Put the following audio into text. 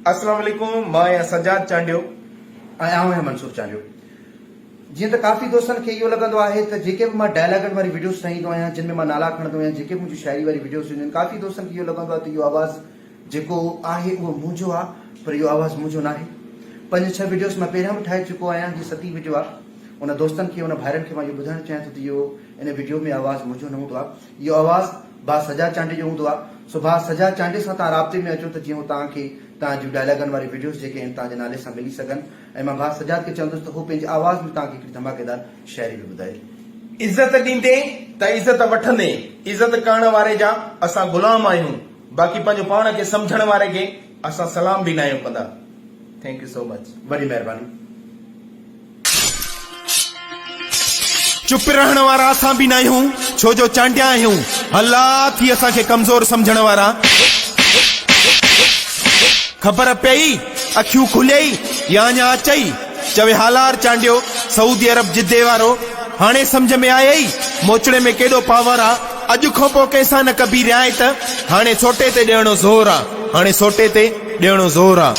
اسلام عليڪم مان آهيان سجاد چانڊيو. ۽ آئون آهيان منصور چانڊيو. جيئن ته ڪافي دوستن کي اهو لڳندو آهي ته جيڪي به مان ڊائلاگن واري وڊيوز ٺاهيندو آهيان جن ۾ مان نالا کڻندو آهيان جيڪي به منهنجي شاعري واري وڊيوز هونديون آهن ڪافي دوستن کي اهو لڳندو آهي ته اهو آواز جيڪو آهي اهو منهنجو آهي پر اهو آواز منهنجو ناهي پنج ڇهه وڊيوز مان پهريان به ٺاهي چڪو آهيان هي ستين وڊيو آهي ان دوستن کي ان ڀائرن کي مان اهو ٻڌائڻ چاهيان ٿو ته اهو ان وڊيو ۾ آواز منهنجو نه هوندو آهي اهو آواز ڀاء سجاد چانڊيي جو هوندو آهي سو ڀاء سجاد چانڊيي سان توهان رابطي ۾ اچو ته جيئن هو توهان کي توهان جون ڊائلاگن واري وڊيوز جيڪي آهن توهان جي نالي سان ملي سگهن ۽ مان ڀاء سجاد کي چوندس ته هو پنهنجي آواز ۾ توهان کي هڪڙي ڌماڪيدار شاعري به ٻڌائي. عزت ڏيندين ته عزت وٺندين، عزت ڪرڻ واري جا اسان غلام آهيون، باقي پنهنجو پاڻ کي سمجهڻ واري کي اسان سلام به ناهيون ڪندا. Thank you so much. وڏي مهرباني. چپ رهڻ وارا اسان به ناهيون ڇو جو چانڊيا آهيون هلا ٿي اسان کي ڪمزور سمجهڻ وارا خبر پيئي اکيون کليئي يا اڃا اچئي چوي هالار چانڊيو سعودي عرب جدي وارو هاڻي سمجهه ۾ آيئي موچڙي ۾ ڪيڏو پاور آ اڄ کان پوء ڪنهن سان نه ڪبي رعايت هاڻي سوٽي تي ڏيڻو زور آ هاڻي سوٽي تي ڏيڻو زور آ.